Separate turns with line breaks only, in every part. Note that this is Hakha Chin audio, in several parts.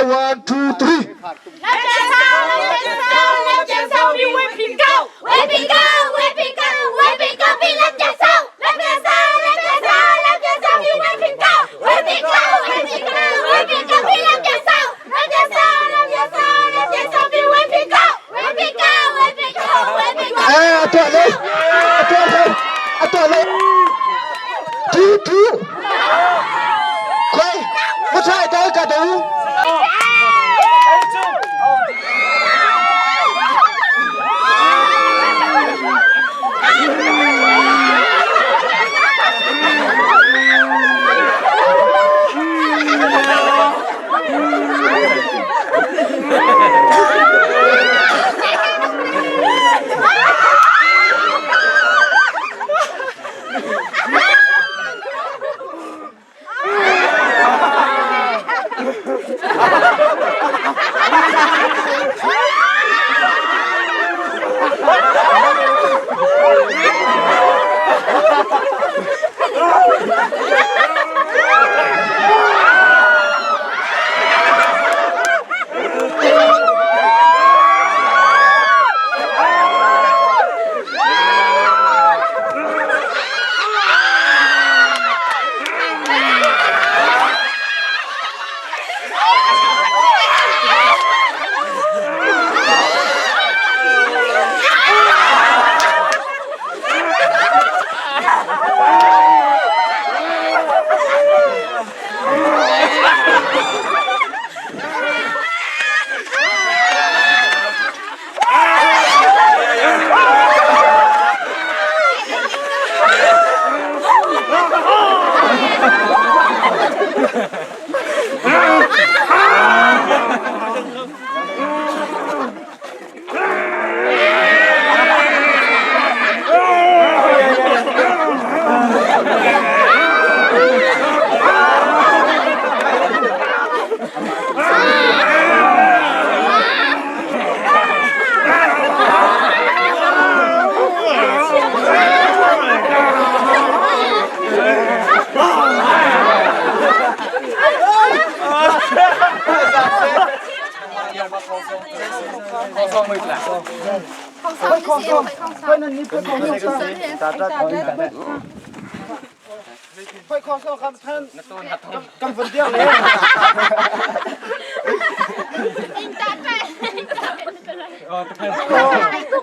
One, two, three. Eh, atuah le, atuah le, atuah le. Two, two. Khoi, mo chai dal ka do.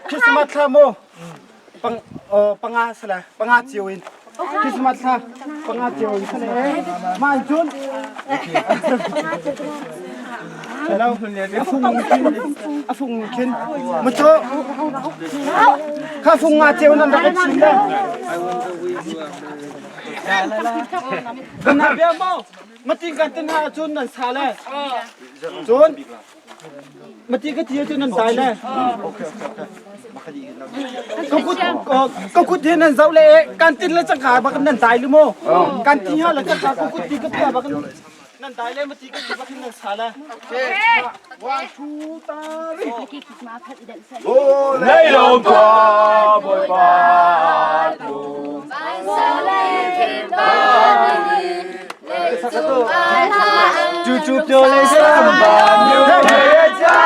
Christmas thla mu pang panga sala panga cio in Christmas thla panga cio in sala ma cun Hello a fung khin mu chu kha fung nga cio nan rak chin le Kan bia mo matin kan tin ha cun nan sa le cun mati ka ti cun nan dai le ka kut he nan zoh le kan tin le cangka bak nan dai lu mo kan ti ha le cangka ka kut ti ka tia bak nan dai le mati ka ti bak nan sa le one two three
Lei lawm pa Bawipa tlung.
Chu chu pyo le sam ba
New Year cha.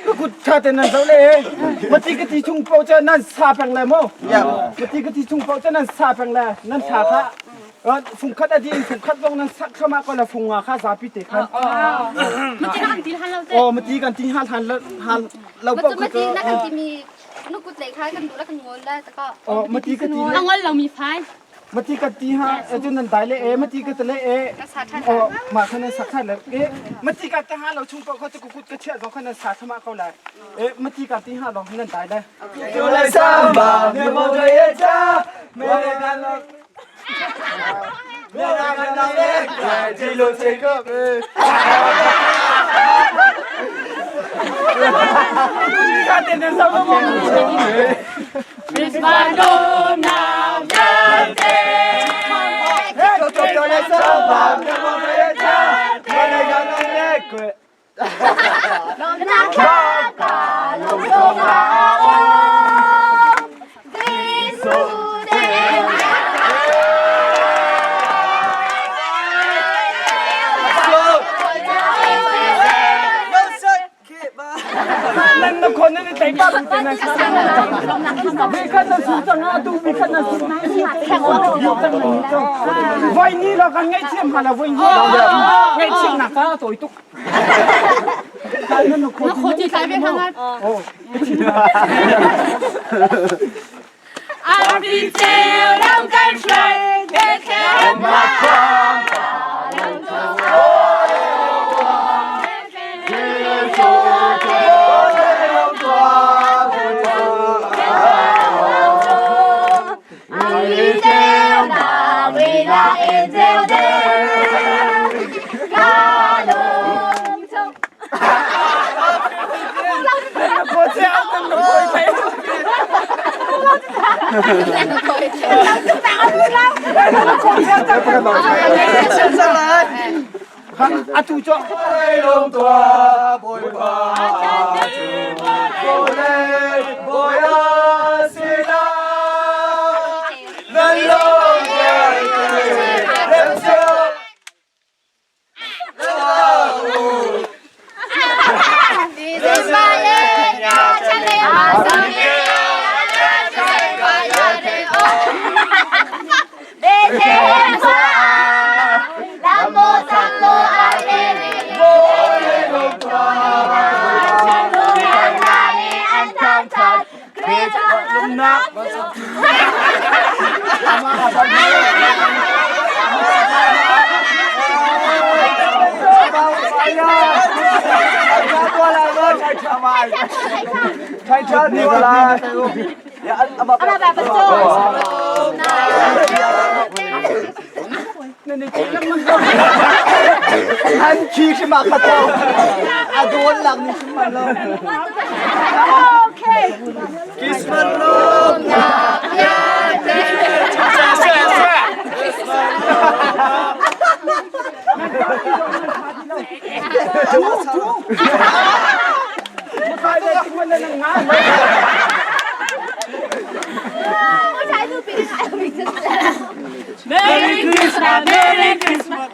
Ka kut tha te nan zoh le mati ka ti chung paoh cu nan sa peng le mu mati ka ti chung paoh cu nan sa peng le nan tha kha fungkhat a din fungkhat zong nan sak thluahmah ko le fung nga kha zapi te khan
Mati na kan ti han lo te.
Oh mati kan ti hal han hal lo paoh
Mati na kan ti mi nu kut lei kha kan duh la kan ngol la ta ka.
Oh mati ka ti
A ngol lo mi fai.
Mati ka ti ha cu nan dai le e mati ka tale e o ma khan nan sak le e mati ka te ha lo chung ko kha chu kut ka chia zo khan nan sa thama ko lai e mati ka ti ha lo nan dai le
就来上吧，面包这一家，没人看到，没人看到的，记录这个。
ka te nan sa mo
就就就来上吧，面包这一家，没人看到的，
nan na khon nan tai pa bu te nan sa vi khan nan su chang a tu vi khan nan su voi ni lo kan ngai chiam ha la voi ni ngai chiam na ka toi tuk nan na
那火鸡在边上啊。
oh
阿比这两根水，别看
ko che a nan na khoi thai ha atu cho
龙多不怕，不累不要死啦，能龙人生。 开车过来，安琪是马克头，阿多朗你是马龙。
ma le ting man nan nga
Merry Christmas, Merry Christmas。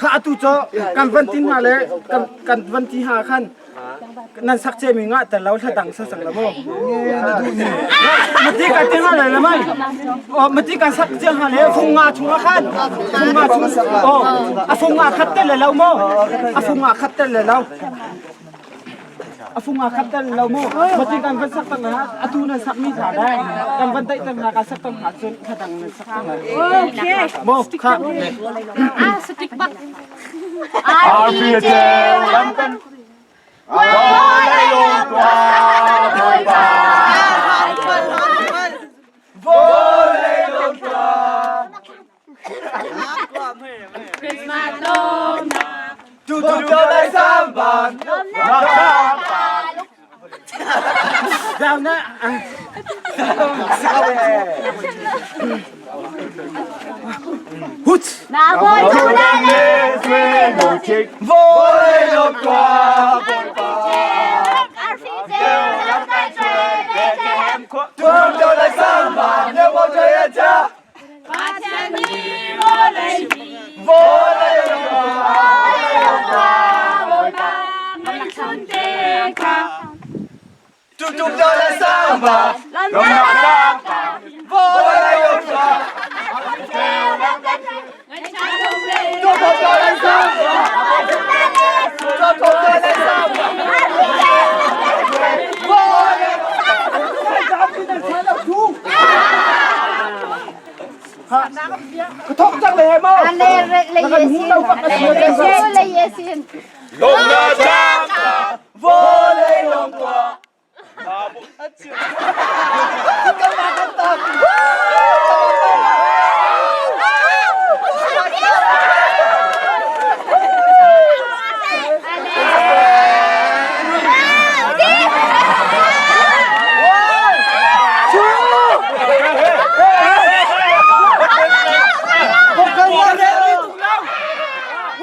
kha atu cho kan van tin ha le kan kan van ti ha khan nan sak che mi nga ta lo thla dang sa sang la mo mati ka tin ha le la mai o mati kan sak che ha le phung nga chung khan phung nga chung o a phung nga khat te le lo mo a phung nga khat te le lo a phung nga khat te le lo mo mati kan van sak tang ha atu nan sak mi tha dai kan van dai tang ha ka sak tang ha chun thla dang nan sak tang mo kha
啊，stick 吧。
嘟嘟就来上吧，
Dao na Hut
我来龙多不怕，嘟嘟就来上吧，面包这一家，我来龙多， Tum tum do la samba. Tum tum do la samba. Tum tum do la samba.
Ka thok cang le mo.
Le le yesin. Le yesin.
Vole long tua.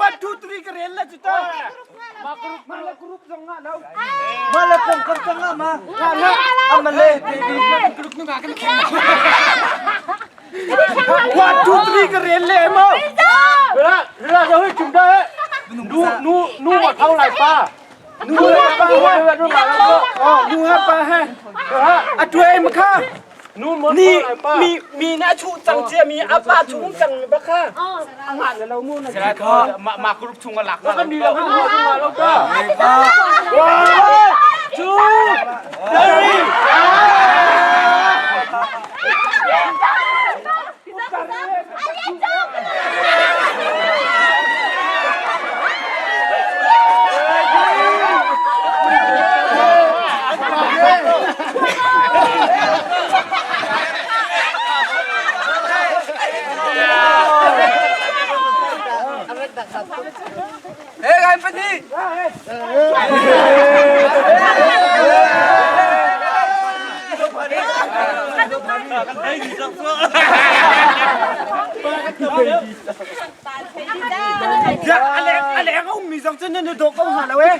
One, two, three ka rel la chu ta. Ma la group zong nga lo.
Ma la kong kam tang ma. Amale baby.
One, two, three ka rel le mo.
လာတော့จุ่มได้นูนูนูมาเท่าไหร่ป้า
Nu ha pa ha. Oh, nu ha pa ha. A tuai ma kha.
นูมา
Ni
เท่าไหร่ป้า
mi mi na chu chang chia mi a pa chu chang mi ba kha. A nga le lo mu na.
มามากรุ๊ปชุงกันหลักก็ดีแล้วก็ดีแล้วก็
One, two, three.
Eh kan peti.
Ya, a leng a leng um mi zong cun nan dawh ko hnga lo eh.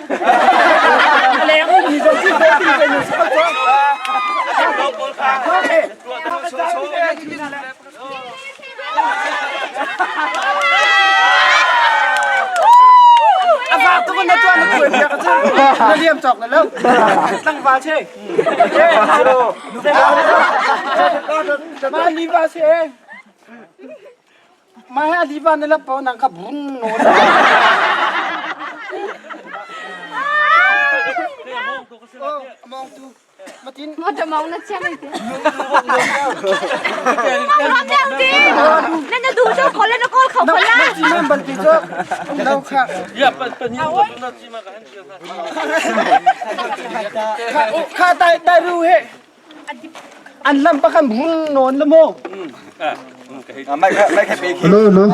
A leng um mi zong cun dawh ti ve nu si ko cu. A fa tu na tuan na kuai bia ka cun na liam cawk na lo. Tlangval che. Ma li va che. Ma ha li va na la pau nang ka bun no. Oh, among tu. Matin.
Mo ta mong na chiam ai. นั่นจะดูเจ้าคนแล้วนะก้อนเขาคนละ
Na chi man bal ti cho. Lo kha.
อย่าปะนี่ตัวน่าจีมากัน
Kha kha tai tai ru he. An lam pa kan bun non la mo.
Mai mai kai pe.
Hello, hello.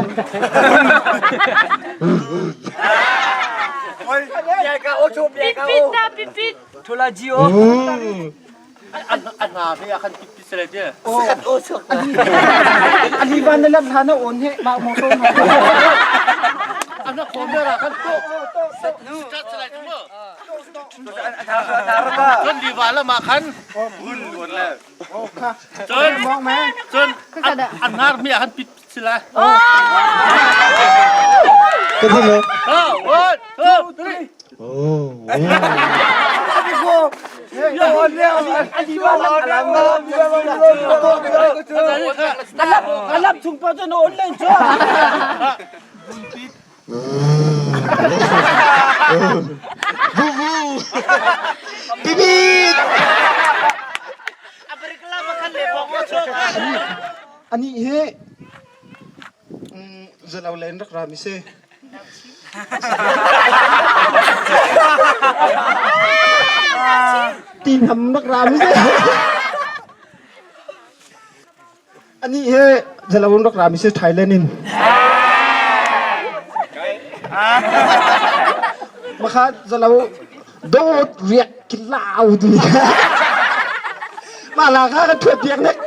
Ya ka o chu
ปิดปิดนะปิดปิด
Thola ji o.
อันอันหาพี่คันปิดปิดอะไรเจ้
Ali van na lam hana on he ma mo to ma.
อันนั้นคนเดียวละคันโตจัดอะไรจังเมื่อจนดีวาแล้วมาคันจน
Mong ma.
จนอันงานมีคันปิดสิละ
Cái gì nữa?
เออ one two three
Oh.
Ali van lam alam alam chung pa cho no on len cho.
Vu vu. Bibit.
Ani he zalau len rak rami se. Tin ham rak rami se. Ani he zalau rak rami se Thailand in. Maka zalau dot riak kilau tu. Mà là các cái thuyết tiếng đấy.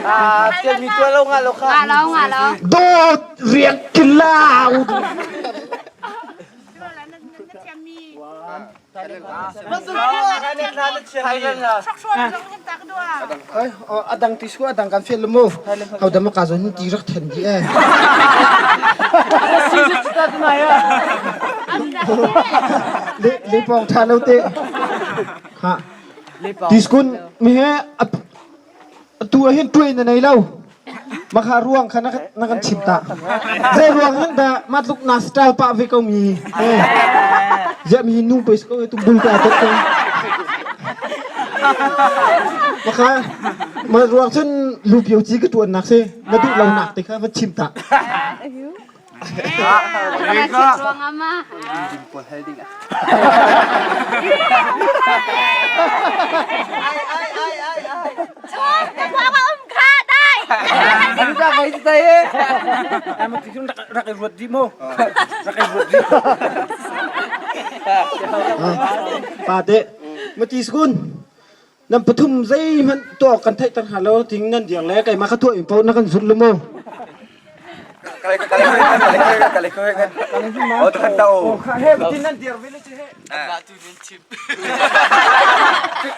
Ah, tiel mi tua lo nga lo kha.
งาแล้วงาแล้ว
Dot riak kilau.
Ơi, adang tisu adang kan fel mo. Hau dam ka zon ti rak than di e.
Le le pong tha lo te. Ha. Diskun mi he tu ah hin tuai na nei lo. Makha ruang kha na kan chim ta. Zei ruang hin dah matluk na style pa ve ko mi. Ziah mi nu pei ko tumbul ka tat ko. Makha ma ruang cun lu pio chi ka tuan nak si. Na duh lo nak te kha va chim ta.
Rak i ruat dih mu. Rak i ruat dih.
Pa te, mati skun. Nan pathum zeihmanh tuah kan theihter hna lo ting nan dir le keimah ka tuah in paoh na kan zulh lu mu.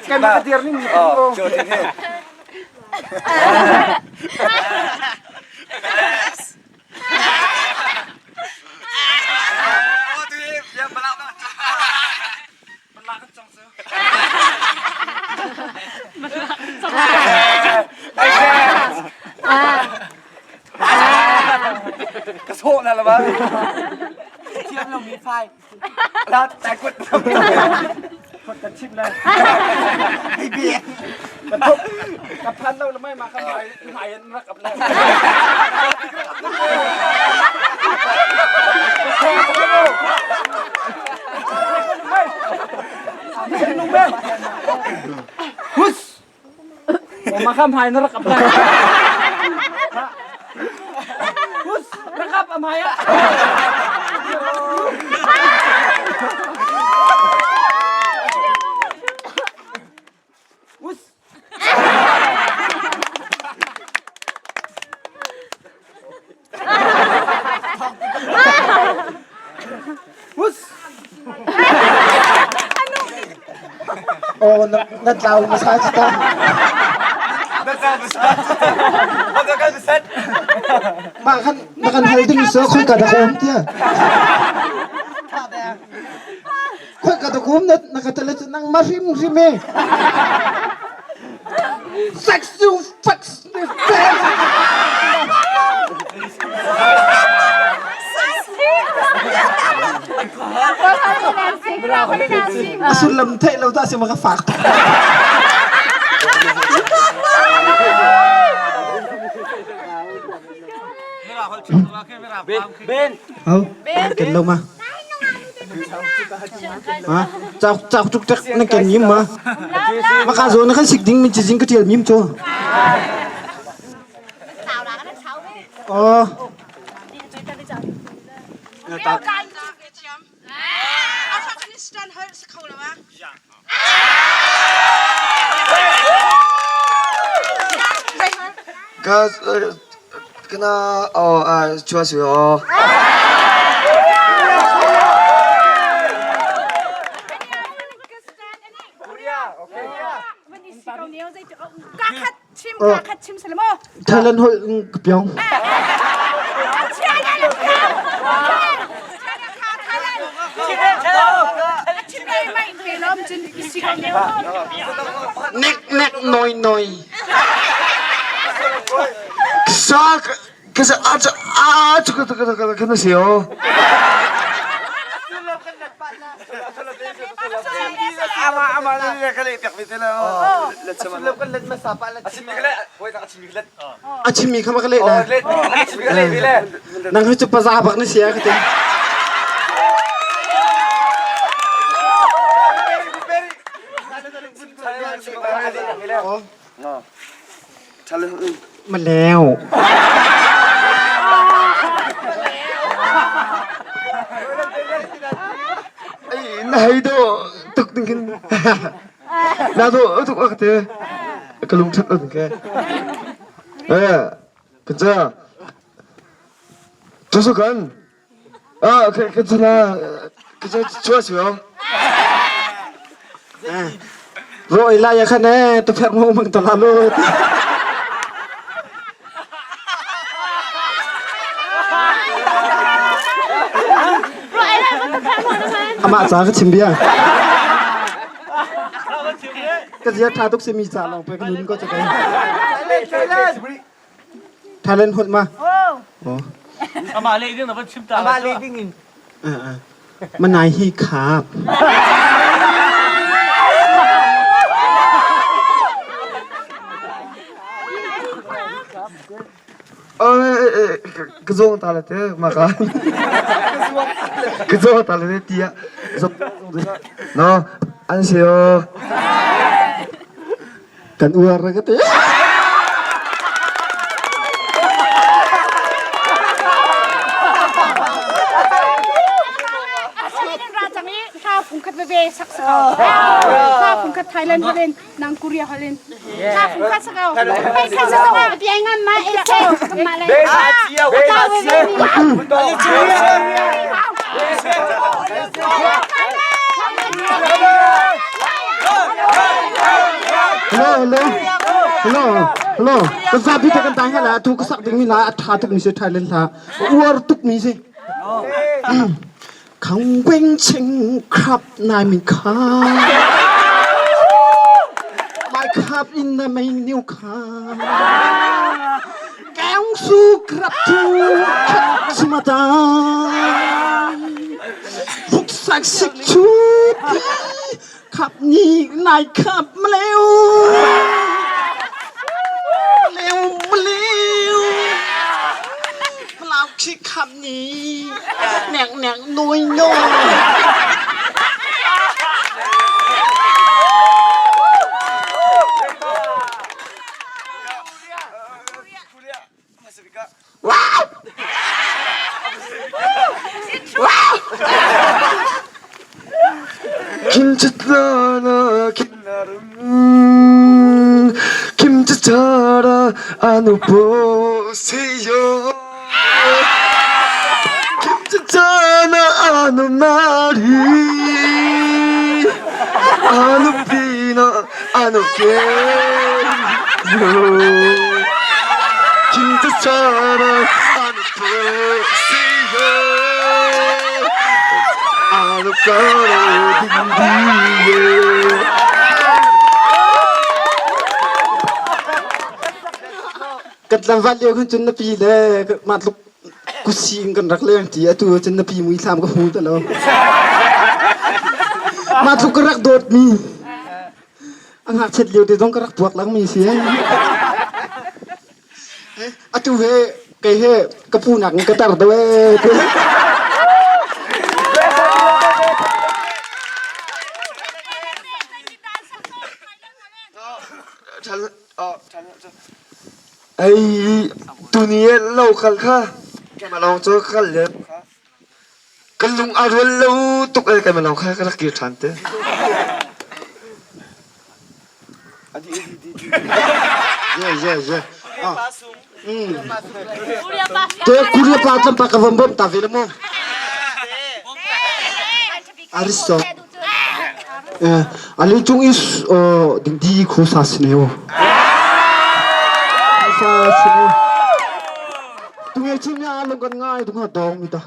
Keimah ka dir ning
Ka sawh na lama. Thiam lo mi fai. La tai kut.
Kut ka chip lai. Ka phan lo lamai ma ka mai mai an rak ap lai. Hus! Maka hmai na rak ap lai. Hus! Rak ap a hmai ah. Hus! Hus!
Oh, na na tlau masa ta. Mah kan na kan hal ding so khoi ka da kom tia. Khoi ka da kom na na ka tale nang ma hrim hrim e. Sex you fuck A sullam theih lo ta si ma ka fak tuk.
Ben.
Au, ken lo ma. Ha, chak chak tuk tek na ken yim ma. Maka zo na kan sik ding min chijing ka tial mim cho. Oh.
Ka kana oh chua su oh.
Thailand holh ka piong. Nek nek noi noi.
Sa kasi acha acha ka ka ka ka na siyo.
A chimmi kha ma ka leh na. Nang hi cu paza bak na si a ka ti. Ma leo.
Na hei do tuk ding khin na do tuk ak te ka lung that an ke eh kacha tu su kan ah ka ka chana ka cha chua siyo
Roi la ya khan eh tu phek mo mang ta lo.
Roi la ma tu phek mo na.
Amah ca ka chim bia. Ka zia ṭha tuk simi ca lawng pe ka nun ko cu kai. Thailand holh ma? Oh.
Amah leh ding na van chim ta.
Amah leh ding in.
Manai hi khap.
Ka zawng ta le te ma ka. Ka zawng ta le te tiah. No, an seo.
Kan uar ka te.
Phungkhat veve sak sakau. Phungkhat Thailand holin nang Korea holin. Phungkhat sakau. Hei khat sakau. Pi ai ngam ma e se. Ma le.
Be ta cio.
Hello, hello. Hello, hello. Ka zapi te kan tai hala tu ka sak ding mi la a tha tuk mi si Thailand hla. Uar tuk mi si. Khang quanh ching khap nai min kha. Mai khap in na mei niu kha. Kaung su krap thu khat sumata. Phuk sak sik chu ti khap ni nai khap mleu. Leu mleu. Mlau khi khap ni nek nek noi noi.
김치따라 김나름 김치차라 안 보세요 김치차나 안 말이 안 비나 안 오게요 김치차라 안 보세요 안 오까로 딩디요
Kan tlangval lio khan cun na pi le mah tluk kusi in kan rak leng ti atu cun na pi muithlam ka hmu ti lo. Mah tluk ka rak dawt mi a ngakchiat lio te zong ka rak puak lang mi si. Atu he kei he ka pu nak in ka tar do ee.
Ei, tuni lo kal kha keimah lawng cu ka kal le ka lung a rual lo tuk e keimah lawng kha ka rak kir ṭhan te.
Yeah, yeah, yeah. Ah. Te kuria pa tlam pa ka vom bom ta ve le mu. Aristo. Eh, ali chung is ding di khu sa sineo. Sa sineo. Tunge chim ya lung kan ngai tung ha dong mi ta.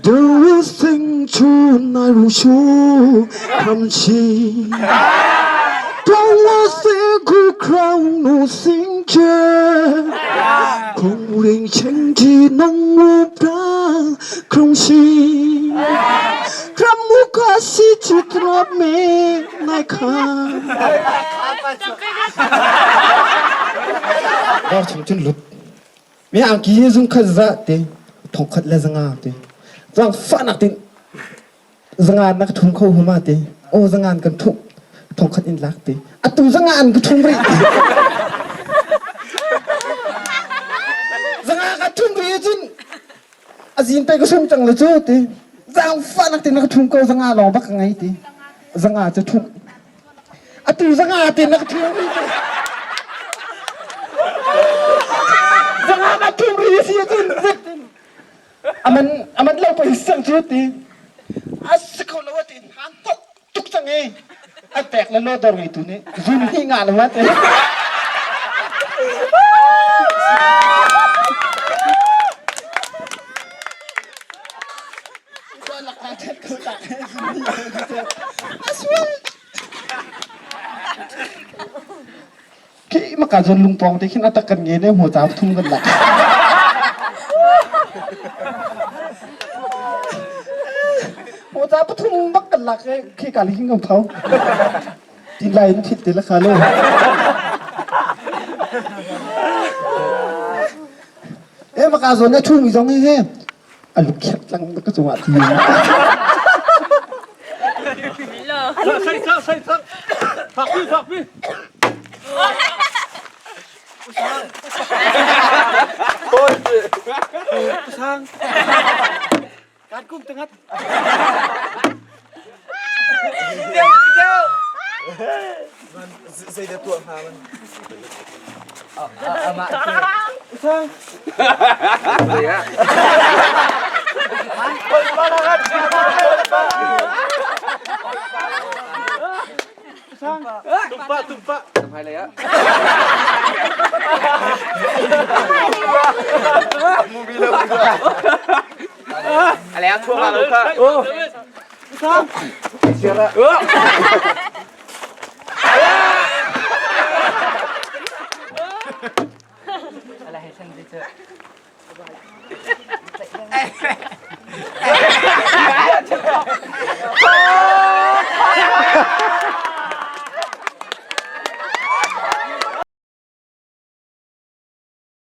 Do you think tonight will show come chi? Don't want to crown no sing 空灵清气浓雾飘，空心，看木可西去多美来看。Dar chung cun lut. Mi angki hi zung khat za te, thong khat le zanga te. Zang fahnak tin zangan na ka thum kho huma te. O zangan kan thup thong khat in lak te. Atu zangan ka thum rih. Zanga ka thum rih cun azin pe ka sum cang le cu ti. Zang fahnak tin na ka thum ko zanga lawng bak ka ngei ti. Zanga cu thum. Atu zanga te na ka thum rih. Zanga na thum rih si cun zet aman aman lo pa sang cu ti. A si kho lo ti han tok tuk cang e. An pek le lo dor ngei tu nih zun hi nga lo te. Maka zon lungpawng te khin atak kan nge ne hmu ca thum kan lak. Hmu ca pathum bak kan lak e khi ka li hin kan phau. Tin lai in thit te la kha lo. E maka zon na thu mi zong he a lungkhiat tlang ka cungah ti.
Sai sak sai sak. Fakpi fakpi.
Sang. Kan kum tengat.
Zei dah tuah hnga man?
Sang.
Tumpa tumpa.